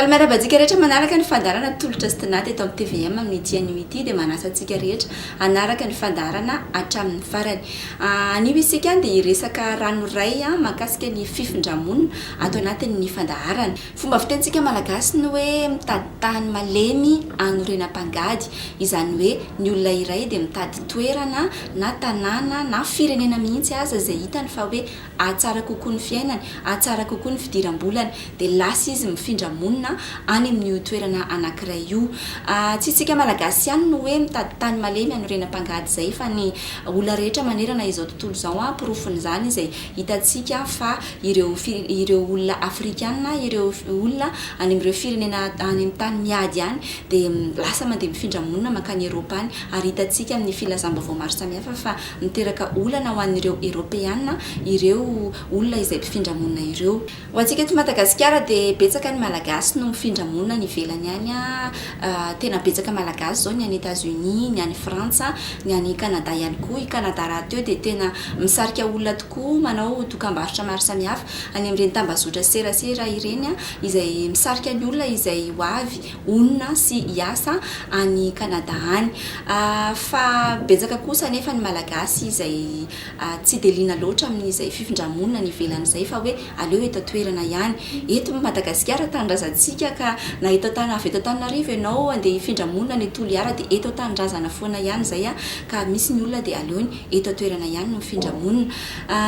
Faly miarahaba antsika rehetra manaraka ny fandaharana Tolotra sy Tinady eto amin'ny tvm amin'ity anio ity dia manasa antsika rehetra hanaraka ny fandaharana hatramin'ny farany. Anio isika dia hiresaka ranoray mahakasika ny fifindra-monina ato anatin'ny fandaharana. Fomba fitenintsika malagasy ny hoe mitady tany malemy hanorenam-pangady, izany hoe ny olona iray dia mitady toerana na tanàna na firenena mihitsy aza izay hitany fa hoe hahatsara kokoa ny fiainany, hahatsara kokoa ny fidiram-bolany, dia lasa izy mifindra monina any amin'io toerana anankiray io. Tsy isika malagasy ihany no hoe mitady tany malemy hanorenam-pangady izay fa ny olona rehetra manerana izao tontolo izao, porofon'izany izay hitantsika fa ireo ireo olona afrikana, ireo olona any amin'ireo firenena any amin'ny tany miady any dia lasa mandeha mifindra monina mankany Eropa any ary hitantsika amin'ny filazam-baovao maro samihafa fa miteraka olana ho an'ireo Eropeana ireo olona izay mpifindra monina ireo. Ho antsika eto Madagasikara dia betsaka ny Malagasy no mifindra monina any ivelany any, tena betsaka Malagasy izao ny any Etats Unis, ny any Frantsa, ny any Canada ihany koa. I Canada rahateo dia tena misarika olona tokoa manao dokambarotra maro samihafa any amin'ireny tambazotra serasera ireny izay misarika ny olona izay ho avy honina sy hiasa any Canada any. Fa betsaka kosa anefa ny Malagasy izay tsy dia liana loatra amin'izay fifindra-monina any ivelany izay fa hoe aleo eto an-toerana ihany. Eto Madagasikara tanindrazantsika ka na eto an-tana avy eto Antananarivo ianao andeha hifindra monina any Toliara dia eto an-tanindrazana foana ihany izay ka misy ny olona dia aleony eto an-toerana ihany no mifindra monina.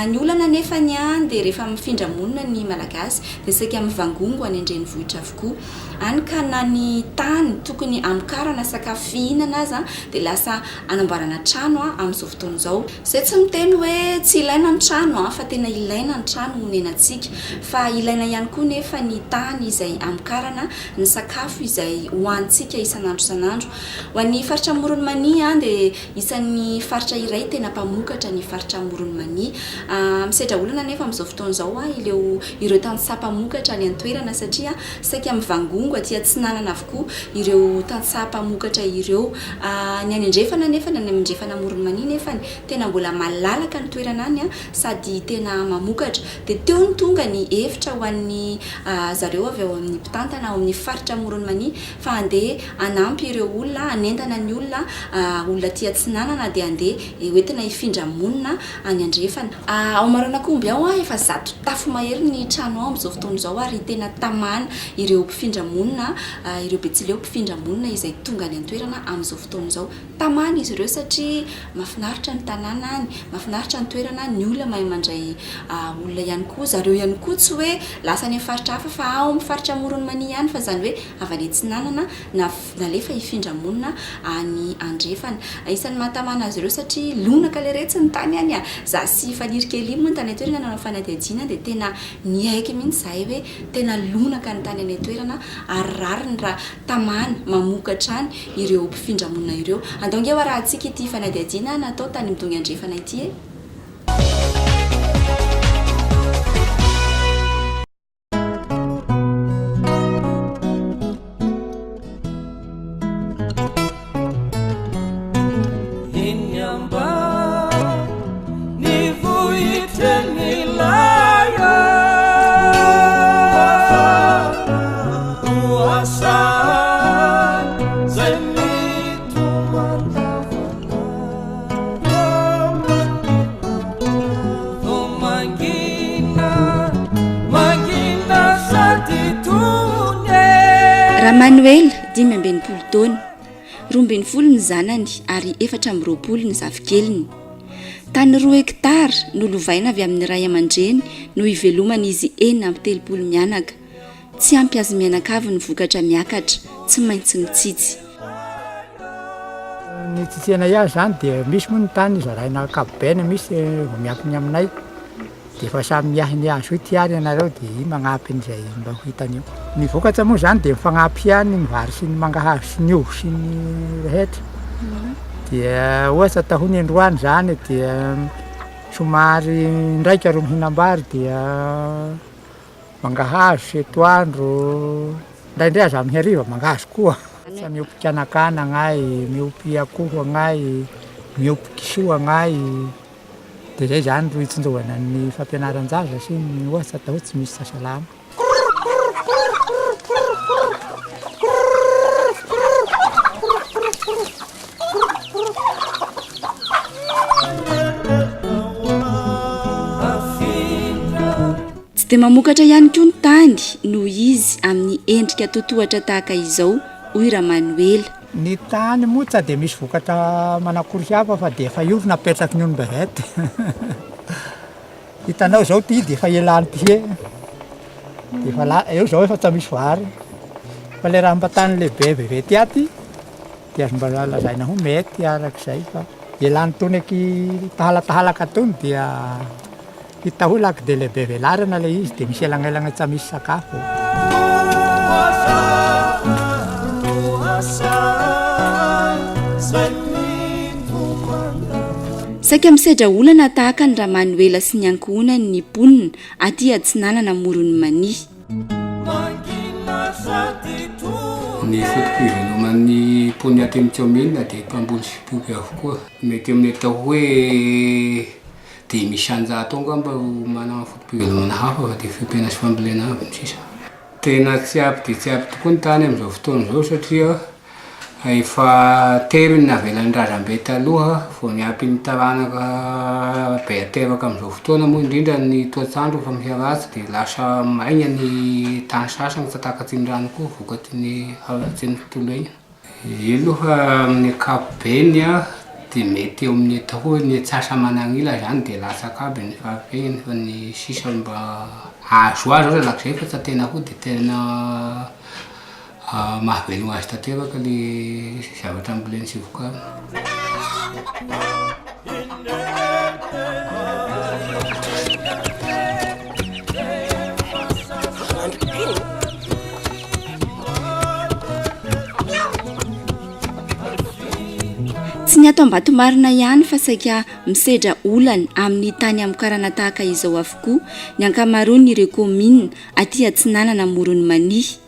Ny olana anefany dia rehefa mifindra monina ny Malagasy dia saika mivangongo any an-drenivohitra avokoa. Any ka na ny tany tokony hamokarana sakafo fihinana aza dia lasa hanamboarana trano amin'izao fotoana izao. Izay tsy miteny hoe tsy ilaina ny trano fa tena ilaina ny trano honenantsika. Fa ilaina ihany koa nefa ny tany izay hamokarana ny sakafo izay hohanintsika isan'andro isan'andro. Ho an'ny faritra Amoron'i Mania dia isan'ny faritra iray tena mpamokatra ny faritra Amoron'i Mania. Misedra olana anefa amin'izao fotoana izao ireo ireo tantsaha mpamokatra any an-toerana satria saika mivangongo aty atsinanana avokoa ireo tantsaha mpamokatra ireo. Ny any andrefana anefa, ny any andrefana Amoron'i Mania nefany tena mbola malalaka ny toerana any sady tena mamokatra. Dia teo no tonga ny hevitra ho an'ny zareo avy ao amin'ny mpitantana ao amin'ny faritra Amoron'i Mania fa handeha hanampy ireo olona, hanentana ny olona, olona aty atsinanana dia handeha hoentina hifindra monina any andrefana. Ao Maroanakomby ao efa zato tafo mahery ny trano ao amin'izao fotoana izao ary tena tamana ireo mpifindra monina, ireo betsileo mpifindra monina izay tonga any an-toerana amin'izao fotoana izao. Tamana izy ireo satria mahafinaritra ny tanàna any, mahafinaritra ny toerana, ny olona mahay mandray olona ihany koa. Zareo ihany koa tsy hoe lasa any amin'ny faritra hafa fa ao amin'ny faritra Amoron'i Mania ihany fa izany hoe avy any atsinanana na nalefa hifindra monina any andrefana. Isan'ny mahatamana azy ireo satria lonaka leretsy ny tany any a! Za sy Faniry Kelly moa ny tany an-toerana nanao fanadihadiana dia tena niaiky mihitsy izahay hoe tena lonaka ny tany any an-toerana ary rariny raha tamana mamokatra any ireo mpifindra monina ireo. Andao ange ho arahantsika ity fanadihadiana natao tany Midongy Andrefana ity e! Ramanoela, 65 taona. 12 ny zanany ary 24 ny zafikeliny. Tany roa hektara nolovaina avy amin'ny ray aman-dreny no iveloman'izy 36 mianaka. Tsy ampy azy mianakavy ny vokatra miakatra, tsy maintsy mitsitsy. Ny tsitsianay azy izany dia misy moa ny tany zaraina ankapobeny, misy vao miankina aminay dia efa samy miahy ny azy hoe ty ary ianareo dia iny magnampy an'izay mba ho hitany eo. Ny vokatra moa izany dia mifagnampy ihany ny vary sy ny mangahazo sy ny ovy sy ny rehetra. Dia ohatra atao hoe ny androany izany dia somary indraika ro mihinam-bary dia Mangahazo sy etoandro, indraindray aza amin'ny hariva mangahazo koa. Sa miompy kanakana agnay, miompy akoho agnay, miompy kisoa agnay, dia zay zany ro itsinjovana ny fampianaran-jaza sy ny ohatsa atao hoe tsy misy sasalama. Tsy dia mamokatra ihany koa ny tany noho izy amin'ny endrika totohatra tahaka izao, hoy Ramanoela. Ny tany moa tsa dia misy vokatra manakory hafa fa dia efa io napetraky ny olom-baventy. Hitanao izao ity dia efa elan'ny pied, dia efa la- eo izao efa tsa misy vary. Fa ilay raha mba tany lehibe bebe ty aty dia azo mba lazaina ho mety arak'izay fa elan'ny tony aky tahalatahalaka tony dia hita ho laky dia lehibe velarana ilay izy dia misy elagnelagna tsa misy sakafo. Saika misedra olana tahaka an'i Ramanoela sy ny ankohonany ny mponina aty atsinanana amoron'i Mania. Ny foto-piveloman'ny mponina aty amin'ny kaominina dia mpamboly sy mpiompy avokoa. Mety amin'ny atao hoe dimy isan-jato eo angamba no manana foto-pivelomana hafa fa dia fiompiana sy fambolena avy ny sisa. Tena tsy ampy dia tsy ampy tokoa ny tany amin'izao fotoana izao satria Efa tery ny navelan'ny razambe taloha vao niampy ny taranaka be ateraka amin'izao fotoana moa indrindra ny toetr'andro efa miharatsy dia lasa maina ny tany sasany tsy takatry ny rano koa vokatry ny haratsian'ny tontolo iainana. Io aloha amin'ny ankapobeny dia mety eo amin'ny atao hoe ny antsasa-manan'ila izany dia latsaka aby ny fari-piainany fa ny sisa mba azoazo aza lakizay fa tsy tena koa dia tena Mahavelogna azy tanteraka le zavatra amboleny sy vokariny. Tsy ny ato Ambatomarina ihany fa saika misedra olana amin'ny tany hamokarana tahaka izao avokoa ny ankamaroan'ireo kaominina aty atsinanana amoron'i Mania.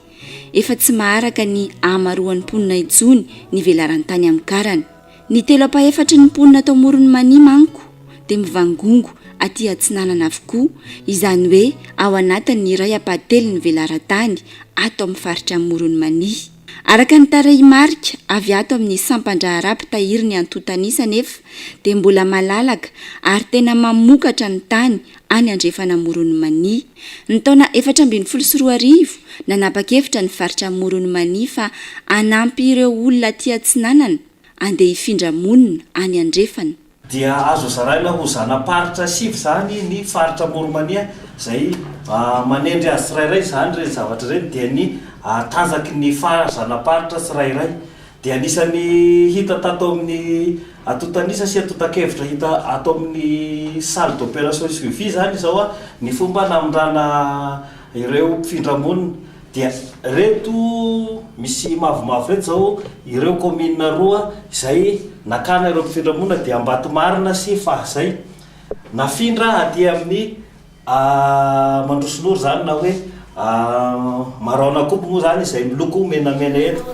Efa tsy maharaka ny hamaroan'ny mponina intsony ny velaran-tany hamokarana. Ny telo ampahefatry ny mponina ato Amoron'i Mania manko dia mivangongo aty atsinanana avokoa, izany hoe ao anatin'ny iray ampahatelon'ny velaran-tany ato amin'ny faritra Amoron'i Mania. Araka ny tarehimarika avy ato amin'ny sampan-draharaha mpitahiry ny antontan'isa anefa dia mbola malalaka ary tena mamokatra ny tany any andrefan'Amoron'i Mania. Ny taona 2014, nanapa-kevitra ny faritra Amoron'i Mania fa hanampy ireo olona aty atsinanana andeha hifindra monina any andrefana. Dia azo zaraina ho zana-paritra sivy izany ny faritra Amoron'i Mania izay manendry azy tsirairay izany ireny zavatra ireny dia ny tanjaky ny zana-paritra tsirairay. Dia anisan'ny hita tato amin'ny antontan'isa sy antontan-kevitra hita ato amin'ny salle d'opération suivi izany izao ny fomba namindrana ireo mpifindra monina. Dia ireto misy mavomavo ireto izao ireo kaominina roa izay nakana ireo mpifindra monina dia Ambatomarina sy Fahazay. Nafindra aty amin'ny Mandrosonoro izany na hoe Maraonakobo moa izany izay miloko menamena eto.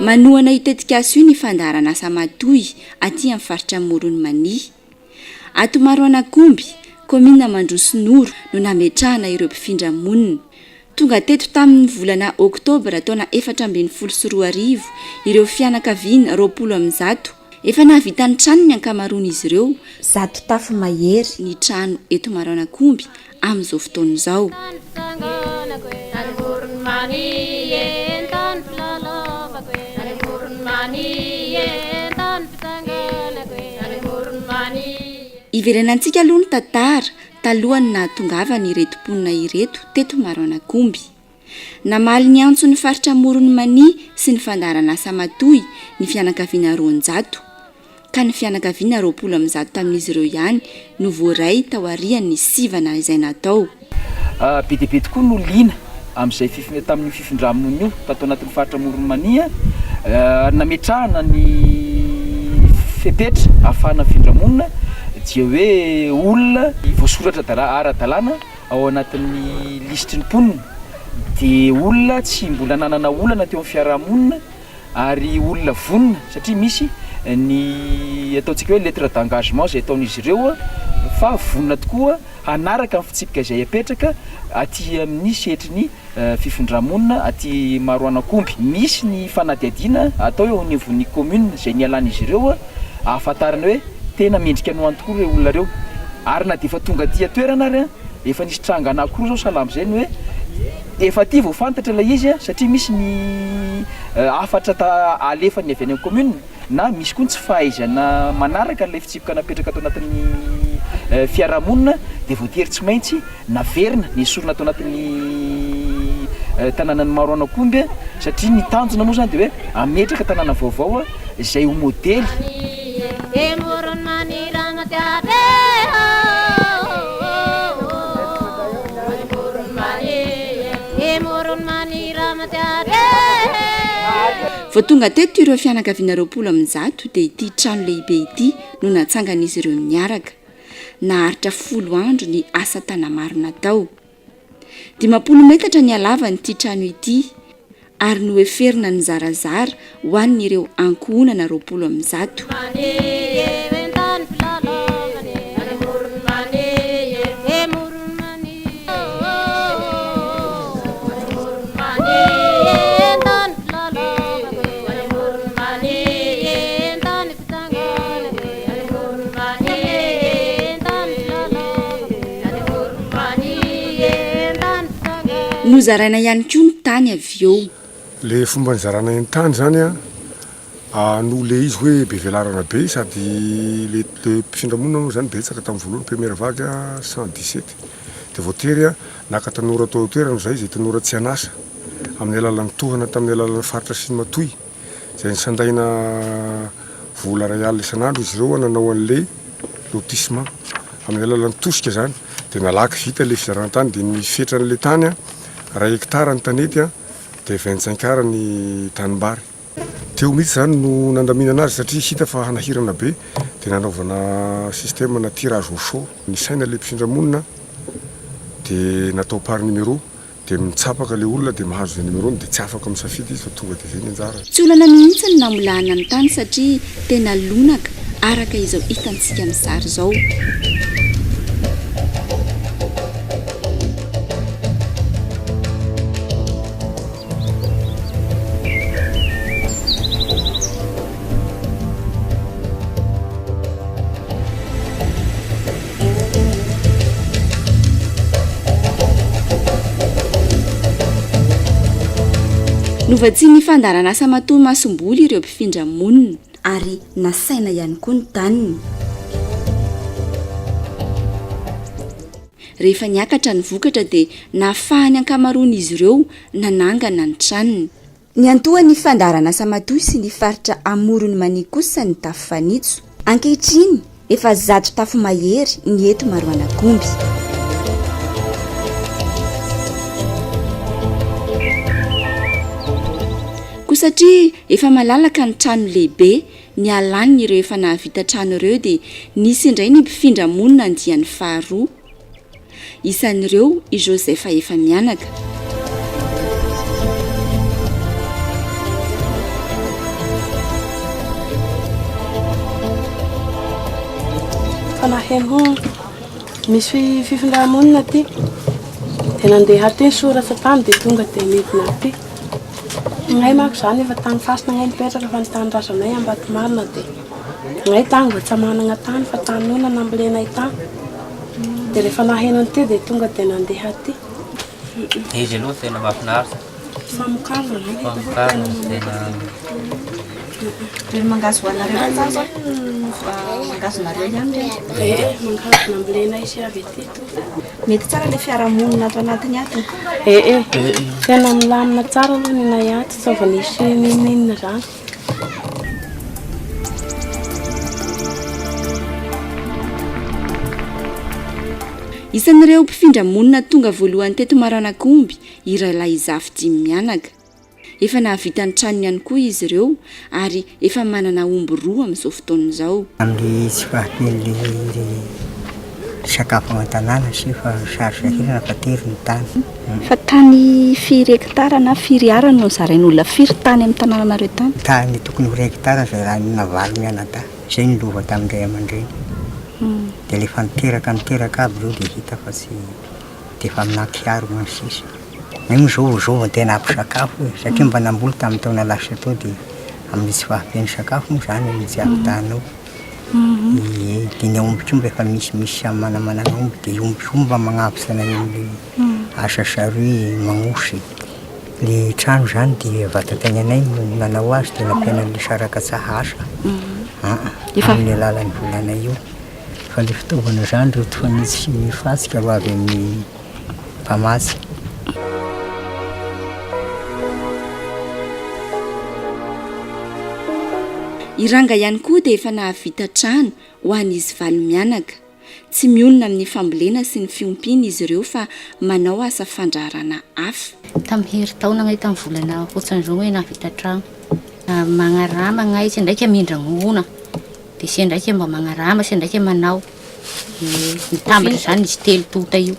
Manohana io tetikasa io ny fandaharanasa Matoy aty amin'ny faritra Amoron'i Mania. Ato Maroanakomby, kaominina Mandrosonoro no nametrahana ireo mpifindra monina. Tonga teto tamin'ny volana oktobra taona 2014 ireo fianakaviana 120. Efa nahavita ny tranony ny ankamaroan'izy ireo. Zato tafo mahery ny trano eto Maroanakomby amin'izao fotoana izao. Iverenantsika aloha ny tantara talohan'ny nahatongavan'ireto mponina ireto teto Maroanakomby. Namaly ny antson'ny faritra Amoron'i Mania sy ny fandaharanasa Matoy ny fianakaviana 200. ka ny fianakaviana 120 tamin'izy ireo ihany no voaray taorian'ny sivana izay natao. Be dia be tokoa no liana amin'izay tamin'io fifindra-monina io tato anatin'ny faritra Amoron'i Mania ary nametrahana ny fepetra ahafahana mifindra monina dia hoe olona voasoratra ara-dalàna ao anatin'ny lisitry ny mponina dia olona tsy mbola nanana olana teo amin'ny fiarahamonina ary olona vonona satria misy ny ataontsika hoe lettre d'engagement izay ataon'izy ireo fa vonona tokoa hanaraka ny fitsipika izay apetraka aty amin'ny sehatry ny fifindra-monina aty Maroanakomby. Misy ny fanadihadiana atao eo anivon'ny commune izay nialan'izy ireo ahafantarana hoe tena mendrika ny ho any tokoa ireo olona ireo. Ary na dia efa tonga aty an-toerana ary, efa nisy tranga anankiroa izao sahala amin'izay ny hoe efa aty vao fantatra ilay izy satria misy ny hafatra alefan'ny avy any amin'ny commune na misy koa ny tsy fahaizana manaraka an'ilay fitsipika napetraka tao anatin'ny fiarahamonina dia voatery tsy maintsy naverina nesorina tao anatin'ny tanànan'i Maroanakomby satria ny tanjona moa izany dia hoe hametraka tanàna vaovao izay ho modely. Vao tonga teto ireo fianakaviana 120 dia ity trano lehibe ity no natsangan'izy ireo niaraka. Naharitra folo andro ny asa tanamaro natao. 50 metatra ny halavan'ity trano ity ary noheferina nizarazara ho an'ireo ankohonana 120. Nozaraina ihany koa ny tany avy eo. Le fomba nizarana ny tany zany an, noho le izy hoe be velarana be sady le le mpifindra monina moa zany betsaka tamin'ny voalohany première vague 117 de voatery an naka tanora tao an-toerana zay, zay tanora tsy an'asa amin'ny alalan'ny tohana tamin'ny alalan'ny faritra sy ny matoy. Izay nisandaina vola iray alina isan'andro izy ireo nanao an'ilay lotissement. Amin'ny alalan'ny tosika izany dia nalaky vita ilay fizarana tany dia ny fetran'ilay tany iray hectare ny tanety dia 25 ara ny tanimbary. Teo mihitsy izany no nandaminana azy satria hita fa hanahirana be dia nanaovana système na tirage au sort. Nisaina ilay mpifindra monina dia natao par numéro. Dia mitsapaka ilay olona dia mahazo izay numéro-ny dia tsy afaka misafidy izy fa tonga dia izay ny anjarany. Tsy olana mihitsy ny namolahana ny tany satria tena lonaka araka izao hitantsika amin'ny sary izao. Novatsian'ny fandaharanasa Matoa Masomboly ireo mpifindra monina ary nasaina ihany koa ny taniny. Rehefa niakatra ny vokatra dia nahafahan'ny ankamaroan'izy ireo nanangana ny tranony. Niantohan'ny fandaharanasa Matoy sy ny faritra Amoron'i Mania kosa ny tafo fanitso. Ankehitriny, efa zato tafo mahery ny eto Maroanakomby. Koa satria efa malalaka ny trano lehibe nialan'ireo efa nahavita trano ireo dia nisy indray ny mpifindra monina andiany faharoa. Isan'ireo i Joseph efa-mianaka. Fa naheno misy fifindra-monina aty dia nandeha aty nisoratra tany dia tonga dia nidina aty. Gnay manko zany efa tany fasina gnay nipetraka fa ny tanindrazanay Ambatomarina dia gnay tany mbo tsy managna tany fa tany olona nambolenay tany. Dia rehefa naheno an'ity dia tonga dia nandeha aty. Izy aloha tena mahafinaritra. Famokarana zany hitako hoe Famokarana tena tena Ireny mangahazo hohaninareo ireny zany zao mangahazonareo ihany ireny? Ee, mangahazo nambolenay sy avy aty to. Mety tsara ilay fiarahamonina ato anatiny ato? Ee, tena milamina tsara aloha ny anay ato, tsy mba nisy n'inon'inona zany. Isan'ireo mpifindra monina tonga voalohany teto Maroanakomby i Ralahizafy dimy mianaka. Efa nahavita ny tranony ihany koa izy ireo ary efa manana omby roa amin'izao fotoana izao. Amin'ny tsy fahampian'ny sakafo ao an-tanàna sy fa saro-sahirana fa tery ny tany. Fa tany firy hectare na firy ara no zarain'olona firy tany amin'ny tanànanareo tany? Tany tokony ho iray hectare zarain'ny navalo mianadahy. Izay ny lova tamin'ny ray aman-dreny. Dia le efa niteraka niteraka aby ireo dia hita fa tsy dia efa nampiharina ny sisa. Ny moa zao zao vao tena ampy sakafo e, satria mba namboly tamin'ny taona lasa teo dia amin'ny tsy fahampian'ny sakafo moa zany no tsy ahavitanao. Ie, dia ny aomby koa mba efa misimisy samy manamanana omby dia omby koa mba magnavotra anay amin'le asa charrue magnosy. Le trano zany dia vatan-tegnanay no nanao azy dia nampiana an'le sarakatsaha asa aa amin'ny alalan'ny volanay io. Fa le fitaovana zany reto fanitso sy ny fantsika ro avy amin'ny mpamatsy. I Ranga ihany koa dia efa nahavita trano ho an'izy valo mianaka. Tsy mionona amin'ny fambolena sy ny fiompiana izy ireo fa manao asa fandraharana hafa. Tamin'ny herintaona agnay tamin'ny volana ohatran'izao hoe nahavita trano. Magnarama agnay tsindraika mindragnona dia tsindraika mba magnarama tsindraika manao. Mitambatra izany izy telo tonta io.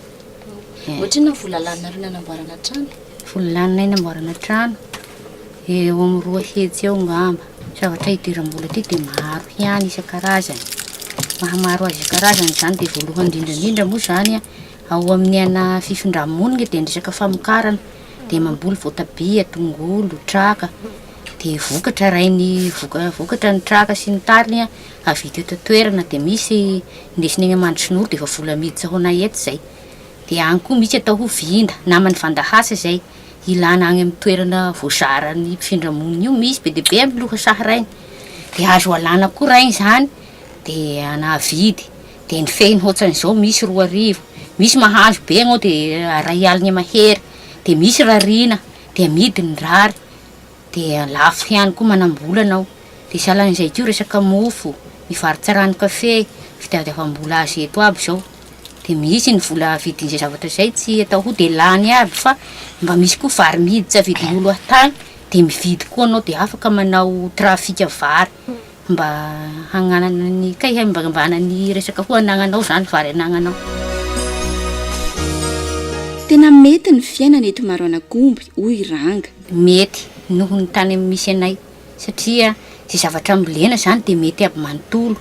Ohatrinona ny vola laninareo nanamboarana trano? Vola laninay namboarana trano, eo amin'ny 200 eo angamba. Zavatra idiram-bola aty dia maro ihany isan-karazany. Mahamaro azy isan-karazany izany dia voalohany indrindra indrindra moa izany an, ao amin'ny ana fifindra-monina dia ny resaka famokarana, dia mamboly voatabia, tongolo, traka, dia vokatra rainy voka- vokatra ny traka sy ny tariny an, avidy eto an-toerana dia misy indesina eny Mandrosonory dia efa vola miditra ho anay eto izay. Dia any koa misy atao ho vinda, naman'ny vandahasa izay, ilana any amin'ny toerana voazaran'ny mpifindra monina io, misy be dia be amin'ny lohasaha rainy. Dia azo alana koa rainy izany, dia ana avidy. Dia ny fehiny hoatran'izao misy 2000, misy mahazo be ianao dia 1000 mahery, dia misy rariana, dia amidy ny rary. Dia lafo ihany koa manam-bola anao. Dia sahalan'izay koa resaka mofo, mivarotra ranon-kafe, fitadiavam-bola azy eto aby izao. Dia misy ny vola vidin'izay zavatra izay tsy atao ho dia lany aby fa mba misy koa vary miditra vidin'olo ahtany dia mividy koa anao dia afaka manao trafic vary mba hagnanana ny kay mba mba hanana resaka ho anagnanao zany vary anagnanao. Tena mety ny fiainana eto Maroanagomby hoy Ranga. Mety noho ny tany misy anay satria izay zavatra ambolena zany dia mety aby manontolo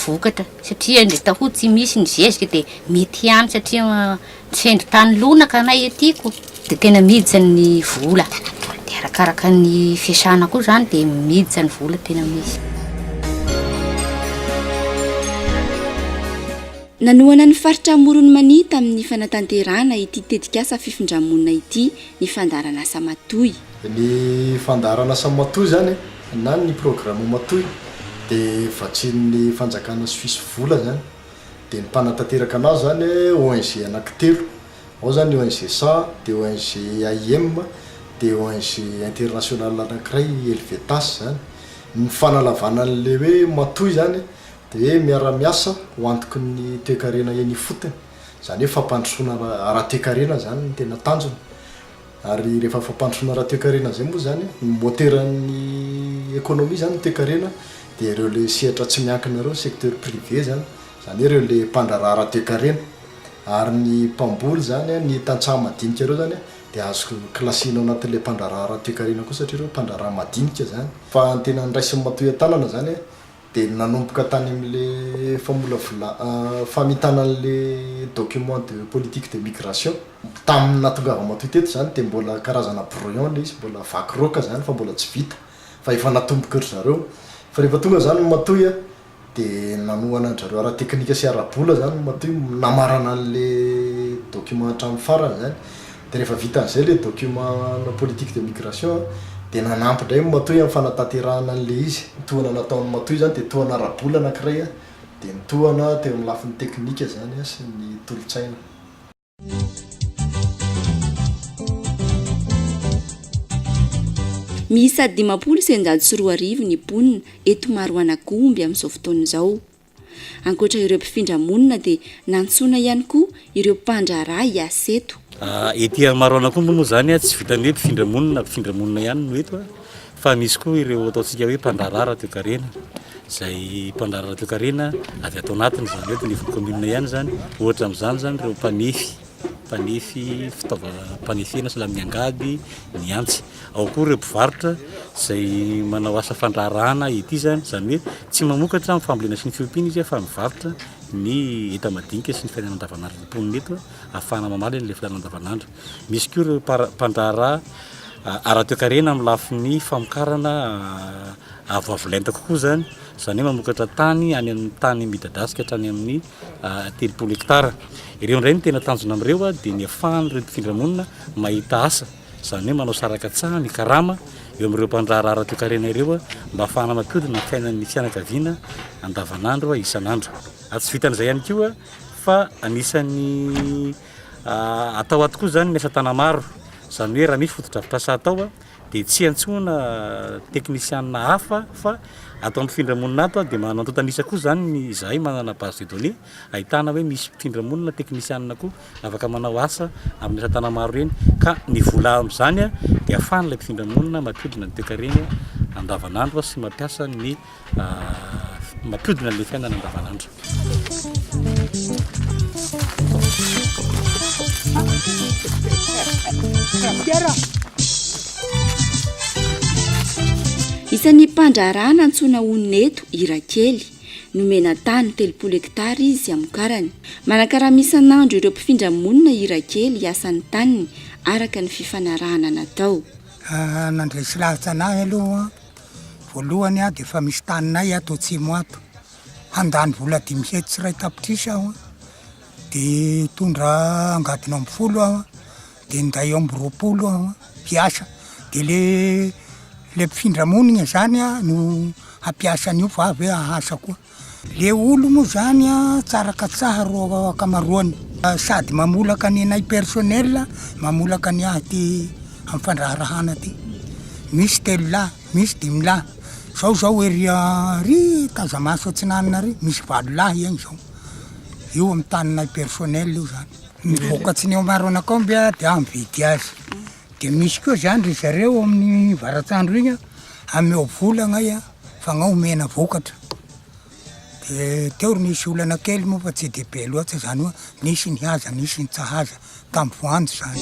vokatra satria ndre taho tsy misy ny zezika dia mety ihany satria sendra tany lonaka anay aty ko dia tena miditra ny vola dia arakaraka ny fiasana koa zany dia miditra ny vola tena misy. Nanohana ny faritra Amoron'i Mania tamin'ny fanatanterahana ity tetikasa fifindramonina ity ny fandaharanasa Matoy. Ny fandaharanasa Matoy izany na ny programa Matoy dia vatsian'ny fanjakana Suisse vola izany. Dia ny mpanatanteraka anazy izany ONG anankitelo. Ao izany ny ONG sa, dia ONG AIM, dia ONG international anankiray Helvetas izany. Ny fanalavana an'ilay hoe Matoy izany dia hoe miara-miasa ho antoky ny toekarena eny ifotony. Izany hoe fampandrosoana ara-toekarena izany no tena tanjona. Ary rehefa fampandrosoana ara-toekarena izay moa izany, ny moteran'ny ekonomia izany ny toekarena dia ireo ilay sehatra tsy miankina ireo, secteur privé izany, izany hoe ireo ilay mpandraharaha ara-toekarena. Ary ny mpamboly izany, ny tantsaha madinika ireo izany dia azo kilasiana ao anatin'ilay mpandraharaha ara-toekarena koa satria ireo mpandraharaha madinika izany. Fa ny tena noraisin'ny matoy an-tanana izany Dia nanomboka tany amin'ilay famolavola famitana an'ilay document de politique de migration. Tamin'ny nahatongavamatoa teto izany dia mbola karazana brouillon ilay izy, mbola vaky roka izany fa mbola tsy vita fa efa natomboky ry zareo. Fa rehefa tonga izany ny matoy dia nanohana an-dry zareo ara-teknika sy ara-bola izany ny matoy namarana an'ilay document hatramin'ny farany izany. Dia rehefa vita an'izay ilay document politique de migration dia nanampy indray ny matoy amin'ny fanatanterahana an'ilay izy. Ny tohana nataon'ny matoy izany dia tohana ara-bola anankiray dia ny tohana teo amin'ny lafiny teknika izany sy ny tolo-tsaina. Miisa 2150 ny mponina eto Maroanagomby amin'izao fotoana izao. Ankoatra ireo mpifindra monina dia nantsoina ihany koa ireo mpandraharaha hiasa eto. Ety Maroanakombo moa izany tsy vitan'ny hoe mpifindra monina mpifindra monina ihany no eto fa misy koa ireo ataontsika hoe mpandraharaha ara-toekarena izay mpandraharaha ara-toekarena avy ato anatiny izany hoe eto anivon'ny commune ihany izany. Ohatra amin'izany izany ireo mpanefy, mpanefy fitaovam-panefena sahala amin'ny angady, ny antsy. Ao koa ireo mpivarotra izay manao asa fandraharahana ety izany, izany hoe tsy mamokatra amin'ny fambolena sy ny fiompiana izy fa mivarotra ny enta-madinika sy ny fiainana andavanandron'ny mponina eto ahafahana mamaly an'ilay filàna andavanandro. Misy koa ireo mpandraharaha ara-toekarena amin'ny lafiny famokarana avoavo lenta kokoa izany, izany hoe mamokatra tany any amin'ny tany midadasika hatrany amin'ny 30 hektara. Ireo indray no tena tanjona amin'ireo dia ny ahafahan'ireo mpifindra monina mahita asa, izany hoe manao saraka tsaha ny karama eo amin'ireo mpandraharaha ara-toekarena ireo mba ahafahana mampiodina ny fiainan'ny fianakaviana andavanandro isan'andro. Ary tsy vitan'izay ihany koa fa anisan'ny atao ato koa izany ny asa tanamaro, izany hoe raha misy fotodrafitrasa atao dia tsy antsoina teknisianina hafa fa ato amin'ny mpifindra monina ato dia manana antontan'isa koa izany ny izahay manana base de données ahitana hoe misy mpifindra monina teknisianina koa afaka manao asa amin'ny asa tanamaro ireny ka ny vola amin'izany dia ahafahan'ilay mpifindra monina mampiodina ny toekareny andavanandro sy mampiasa ny mampiodina an'ilay fiainana andavanandro. Isan'ny mpandraharaha nantsoina ho Neto i Rakely. Nomena tany 30 hektara izy hamokarany. Manakarama isan'andro ireo mpifindra monina i Rakely hiasa ny taniny, araka ny fifanarahana natao. Nandresy lahatra an'ahy aloha Voalohany aho dia efa misy taninay ato atsimo ato. Handany vola 105 tapitrisa aho dia hitondra angadin'omby folo aho dia hinday omby 20 aho hiasa. Dia le le mpifindra monina zany no hampiasa an'io fa avy eo hahasa koa. Le olo moa zany a tsara katsaha ro ankamaroany sady mamolaka ny anay personnel mamolaka ny ahy ty am fandraharahana ty misy telo lahy misy dimy lahy zao zao ery ary tazamaso atsinanana ary misy valo lahy egny zao io am taninay personnel io zany ny vokatsy ny eo Maroanak'aomby a de aho mividy azy de misy koa zany ry zareo amin'ny varatsandro igny a ameo vola agnay a fa gnao omena vokatra de teo ry nisy olana kely moa fa tsy de be loatra zany hoe nisy ny haza nisy ny tsy haza tamin'ny voanjo zany.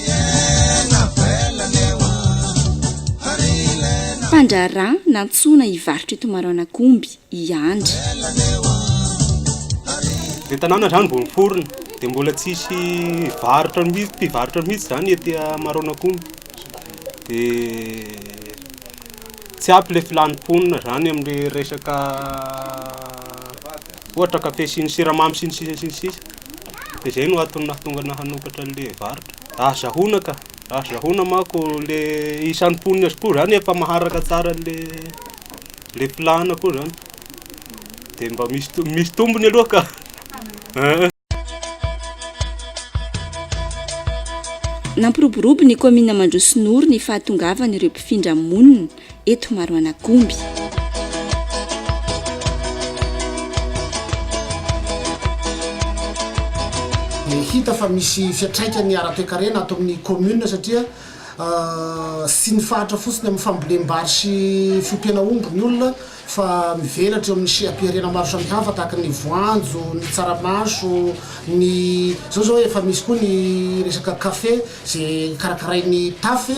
Mpandraharaha nantsoina hivarotra eto Maroanakomby i Andry. Le tanàna zany vao niforona de mbola tsisy varotra mihitsy, mpivarotra mihitsy zany ety Maroanakomby de Tsy ampy le filan'ny mponina zany amle resaka ohatra kafe sy ny siramamy sy ny sisa sy ny sisa de zay no antony nahatonga anahy hanokatra an'le varotra. Azahoana ka, azahoana manko le isan'ny mponina azy koa zany efa maharaka tsara an'le le filàna koa zany de mba misy to- misy tombony aloha ka. Nampiroborobo ny kaominina Mandrosonoro ny fahatongavan'ireo mpifindra monina eto Maroanakomby. Dia hita fa misy fiantraikany ara-toekarena ato amin'ny commune satria tsy ny faritra fotsiny amin'ny fambolem-bary sy fiompiana omby ny olona fa mivelatra eo amin'ny seha-pihariana maro samihafa tahaka ny voanjo, ny tsaramaso, ny zao zao efa misy koa ny resaka kafe izay karakarain'ny taf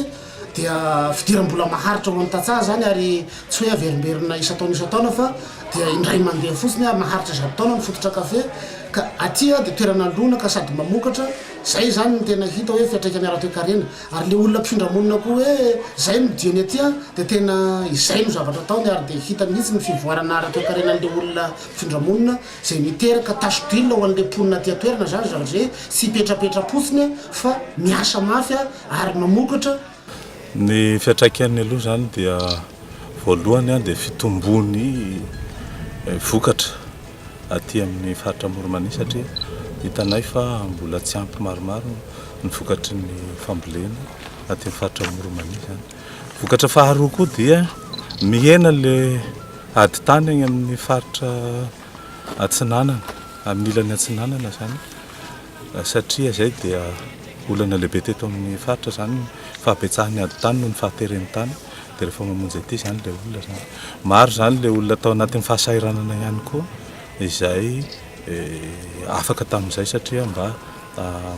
dia fidiram-bola maharitra ho an'ny tantsaha izany ary tsy hoe averimberina isan-taona isan-taona fa dia indray mandeha fotsiny ary maharitra 100 taona ny fototra kafe ka aty dia toerana lonaka sady mamokatra, izay izany no tena hita hoe fiantraikany ara-toekarena. Ary le olona mpifindra monina koa hoe zay no dieny aty an, dia tena izay no zavatra ataony ary dia hita mihitsy ny fivoarana ara-toekarenan'le olona mpifindra monina izay miteraka tache d'huile ho an'le mponina aty an-toerana zany zavatra izay tsy hipetrapetra-potsiny fa miasa mafy ary mamokatra. Ny fiantraikany aloha izany dia voalohany dia fitombon'ny vokatra aty amin'ny faritra Amoron'i Mania satria hitanay fa mbola tsy ampy maromaro ny vokatry ny fambolena aty amin'ny faritra Amoron'i Mania izany. Vokatra faharoa koa dia mihena ilay ady tany any amin'ny faritra atsinanana, amin'ny ilany atsinanana izany satria izay dia olana lehibe teto amin'ny faritra izany ny fahabetsahan'ny ady tany noho ny fahateren'ny tany dia rehefa mamonjy aty izany ilay olona izany. Maro izany ilay olona tao anatin'ny fahasahiranana ihany koa izay afaka tamin'izay satria mba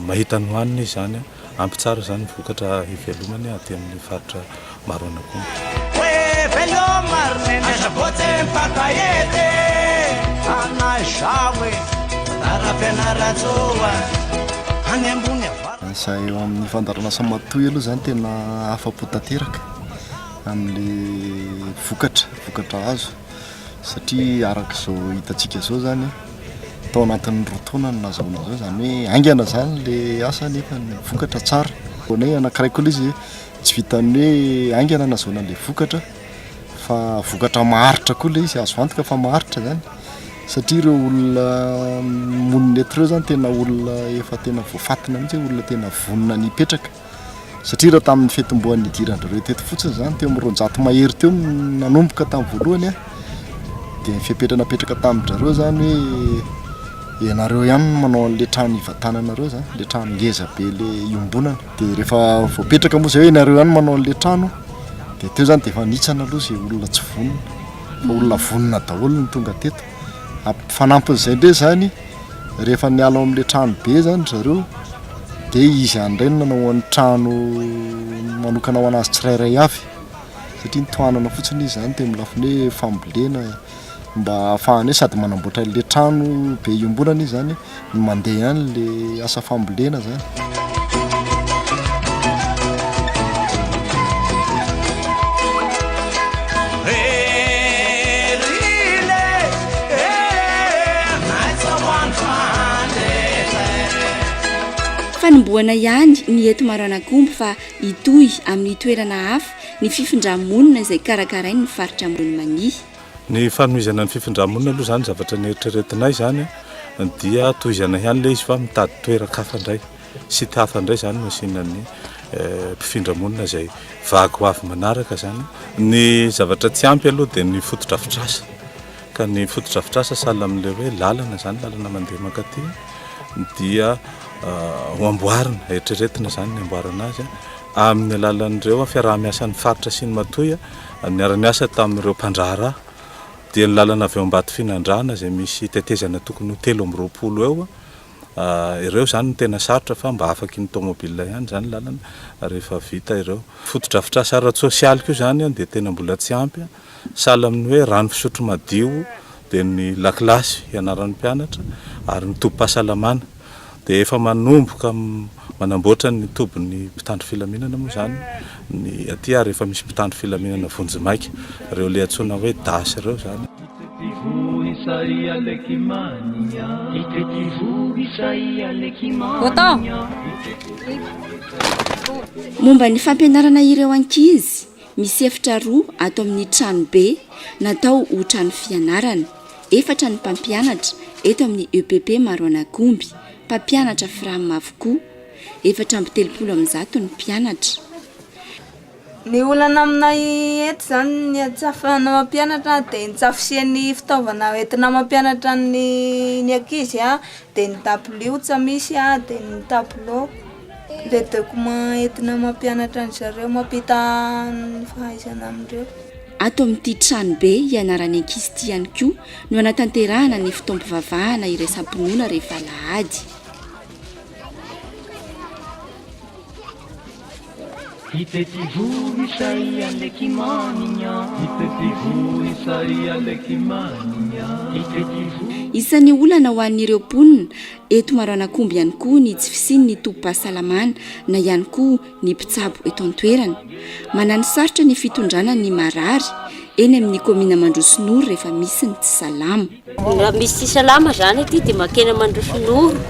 Mahita ny hohanina izy izany, ampy tsara izany ny vokatra hivelomany aty amin'ny faritra Maroanakomba. Fianarantsoa any ambony avaratra. Izahay eo amin'ny fandaharanasa matoy aloha izany tena afa-po tanteraka amin'ilay vokatra, vokatra azo satria araka izao hitantsika izao izany tao anatin'ny roa taona no nahazoana an'izao, izany hoe haingana izany ilay asa nefa ny vokatra tsara. Ho anay anankiray koa ilay izy tsy vitan'ny hoe haingana nahazoana an'ilay vokatra fa vokatra maharitra koa ilay izy, azo antoka fa maharitra izany satria ireo olona monina eto ireo izany tena olona efa tena voafantina mihitsy hoe olona tena vonona ny hipetraka satria raha tamin'ny fitomboan'ny nidiran-dry teto fotsiny izany teo amin'ny 200 mahery teo no nanomboka tamin'ny voalohany a, dia ny fepetra napetraka tamin-dry zareo izany hoe ianareo ihany no manao an'ilay trano hivantananareo izany, ilay trano ngeza be ilay iombonana. Dia rehefa voapetraka moa izay hoe ianareo ihany no manao an'ilay trano dia teo izany dia efa nihitsana aloha izay olona tsy vonona fa olona vonona daholo no tonga teto. Fanampin'izay indray izany rehefa niala ao amin'ilay trano be izany ry zareo dia izy ihany indray no nanao ny trano manokana ho an'azy tsirairay avy satria nitohanana fotsiny izy izany teo amin'ny lafiny hoe fambolena mba ahafahany hoe sady manamboatra an'ilay trano be iombonana izy izany no mandeha ihany ilay asa fambolena izany. Fanombohana ihany ny eto Maroanakombo fa hitohy amin'ny toerana hafa ny fifindra-monina izay karakarain'ny faritra Amoron'i Mania. Ny fanohizana ny fifindra-monina aloha izany zavatra neritreretinay izany dia tohizana ihany ilay izy fa mitady toeran-kafa indray, site hafa indray izany no asiana ny mpifindra monina izay vague ho avy manaraka izany. Ny zavatra tsy ampy aloha dia ny fotodrafitrasa, ka ny fotodrafitrasa sahala amin'ilay hoe lalana izany, lalana mandeha mankaty dia ho amboarina, eritreretina izany ny amboarana azy amin'ny alalan'ireo fiaraha-miasan'ny faritra sy ny matoy niara-niasa tamin'ireo mpandraharaha dia ny lalana avy eo Ambatofinandrahana izay misy tetezana tokony ho 23 eo, ireo izany no tena sarotra fa mba afaky ny tomobile ihany izany lalana rehefa vita ireo. Fotodrafitrasa ara-tsosialy koa izany dia tena mbola tsy ampy, sahala amin'ny hoe rano fisotro madio dia ny lakilasy hianaran'ny mpianatra ary ny tobim-pahasalamana. Dia efa manomboka manamboatra ny tobin'ny mpitandro filaminana moa izany ny aty ary efa misy mpitandro filaminana vonjimaika, ireo ilay antsoina hoe das ireo izany. Momba ny fampianarana ireo ankizy, misy efitra roa ato amin'ny tranobe natao ho trano fianarana. Efatra ny mpampianatra eto amin'ny EPP Maroanakomby, mpampianatra Fram avokoa. 134 ny mpianatra. Ny olana aminay eto izany ny tsy ahafahana mampianatra dia ny tsy fisian'ny fitaovana entina mampianatra ny ny ankizy dia ny dabilio tsy misy dia ny tableau, ilay document entina mampianatra an-dry zareo mampita ny fahaizana amindreo. Ato amin'ity tranobe hianaran'ny ankizy ity ihany koa no hanatanterahana ny fotoam-pivavahana iraisam-pinoana rehefa alahady. Isan'ny olana ho an'ireo mponina eto Maroanakomby ihany koa ny tsy fisian'ny tobim-pahasalamana na ihany koa ny mpitsabo eto an-toerana. Mananosarotra ny fitondrana ny marary eny amin'ny kaominina Mandrosonoro rehefa misy ny tsy salama. Raha misy tsy salama zany aty dia makena Mandrosonoro.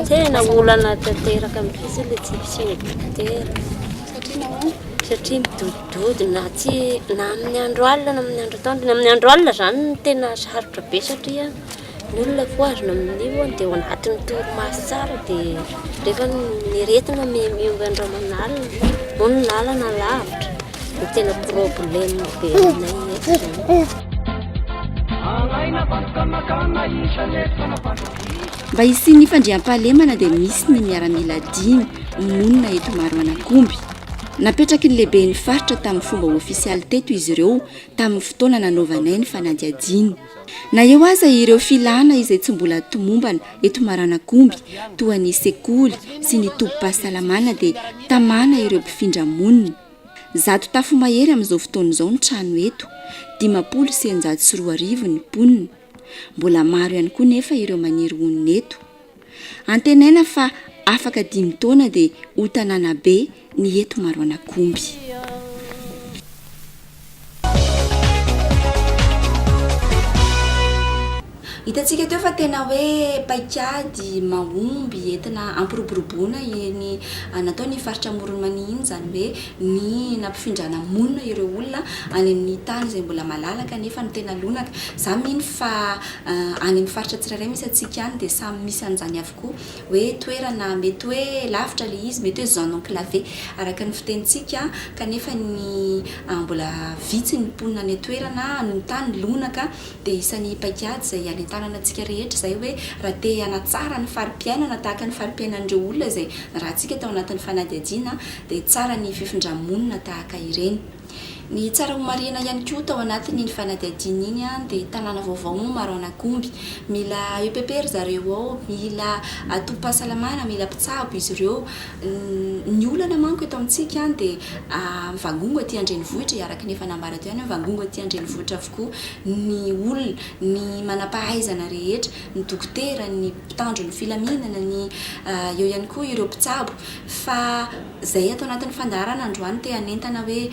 Tena olana tanteraka mihitsy ilay tsy fisiana dokotera. Satria midodidody na tsy na amin'ny andro alina na amin'ny andro atoandro. Ny amin'ny andro alina zany no tena sarotra be satria Ny olona fohazina amin'io dia ao anatin'ny torimaso tsara dia rehefa ny aretina miomba andro aman'alina, moa ny lalana lavitra no tena problème be aminay eto izany. Mba hisian'ny fandriampahalemana dia misy ny miaramila dimy monina eto Maroanakomby. Napetraky ny lehiben'ny faritra tamin'ny fomba ofisialy teto izy ireo tamin'ny fotoana nanaovanay ny fanadihadiana. Na eo aza ireo filana izay tsy mbola tomombana eto Maranakomby toa ny sekoly sy ny tobim-pahasalamana dia tamana ireo mpifindra monina. Zato tafo mahery amin'izao fotoana izao ny trano eto, 26 ny mponina. Mbola maro ihany koa nefa ireo maniry honina eto. Antenaina fa afaka dimy taona dia ho tanàna be ny eto Maroanakomby. Hitantsika teo fa tena hoe paikady mahomby entina hampiroboroboana iny natao ny faritra Amoron'i Mania iny, izany hoe ny nampifindrana monina ireo olona any amin'ny tany izay mbola malalaka nefa no tena lonaka. Za mino fa any amin'ny faritra tsirairay misy antsika any dia samy misy an'izany avokoa hoe toerana mety hoe lavitra ilay izy, mety hoe zone enclavée araka ny fitenintsika kanefa ny mbola vitsy ny mponina any an-toerana, ny tany lonaka dia isan'ny paikady izay hanentanana antsika rehetra izay hoe raha te hanatsara ny fari-piainana tahaka ny fari-piainan'ireo olona izay narahantsika tao anatin'ny fanadihadiana dia tsara ny fifindra-monina tahaka ireny. Ny tsara homarihina ihany koa tao anatin'iny fanadihadiana iny dia tanàna vaovao moa Maroanagomby. Mila EPP ry zareo ao, mila tobim-pahasalamana, mila mpitsabo izy ireo. Ny olana manko eto amintsika dia mivangongo aty an-drenivohitra, araka ny efa nambara teo ihany hoe mivangongo aty an-drenivohitra avokoa ny olona, ny manam-pahaizana rehetra, ny dokotera, ny mpitandro ny filaminana, ny eo ihany koa ireo mpitsabo. Fa izay ato anatin'ny fandaharana androany te hanentana hoe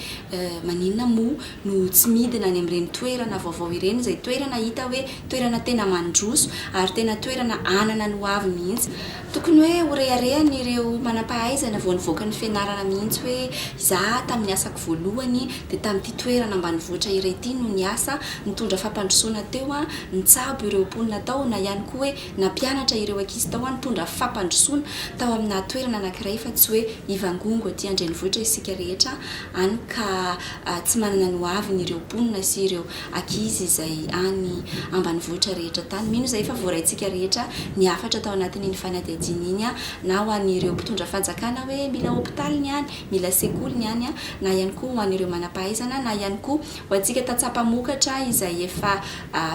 maninona moa no tsy midina any amin'ireny toerana vaovao ireny, izay toerana hita hoe toerana tena mandroso ary tena toerana hanana ny ho avy mihitsy. Tokony hoe ho reharehan'ireo manampahaizana vao nivoaka ny fianarana mihitsy hoe izaho tamin'ny asako voalohany dia tamin'ity toerana ambanivohitra iray ity no niasa, nitondra fampandrosoana teo aho, nitsabo ireo mponina tao na ihany koa hoe nampianatra ireo ankizy tao aho, nitondra fampandrosoana tao aminà toerana anankiray fa tsy hoe hivangongo aty an-drenivohitra isika rehetra any ka tsy manana ny hoaviny ireo mponina sy ireo ankizy izay any ambanivohitra rehetra tany. Mino izahay fa voaraintsika rehetra ny hafatra tao anatin'iny fanadihadiana iny na ho an'ireo mpitondra fanjakana hoe mila hopitaly ny any, mila sekoly ny any na ihany koa ho an'ireo manam-pahaizana na ihany koa ho antsika tantsaha mpamokatra izay efa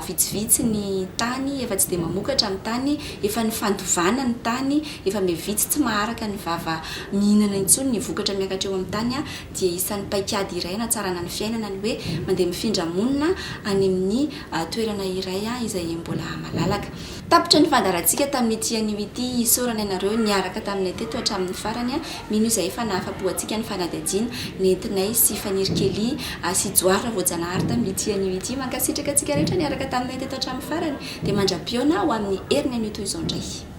vitsivitsy ny tany, efa tsy dia mamokatra ny tany, efa nifandovana ny tany, efa miha-vitsy tsy maharaka ny vava mihinana intsony ny vokatra miakatra eo amin'ny tany dia isan'ny paikady iray hanatsarana ny fiainana ny hoe mandeha mifindra monina any amin'ny toerana iray izay mbola malalaka. Tapitra ny fandaharantsika tamin'ity anio ity, isaorana ianareo niaraka taminay teto hatramin'ny farany, mino izahay fa nahafa-po antsika ny fanadihadiana nentinay sy Faniry Kelly sy Johary Ravoajanahary tamin'ity anio ity. Mankasitraka antsika rehetra niaraka taminay teto hatramin'ny farany, dia mandra-pihaona ho amin'ny heriny anio toy izao indray.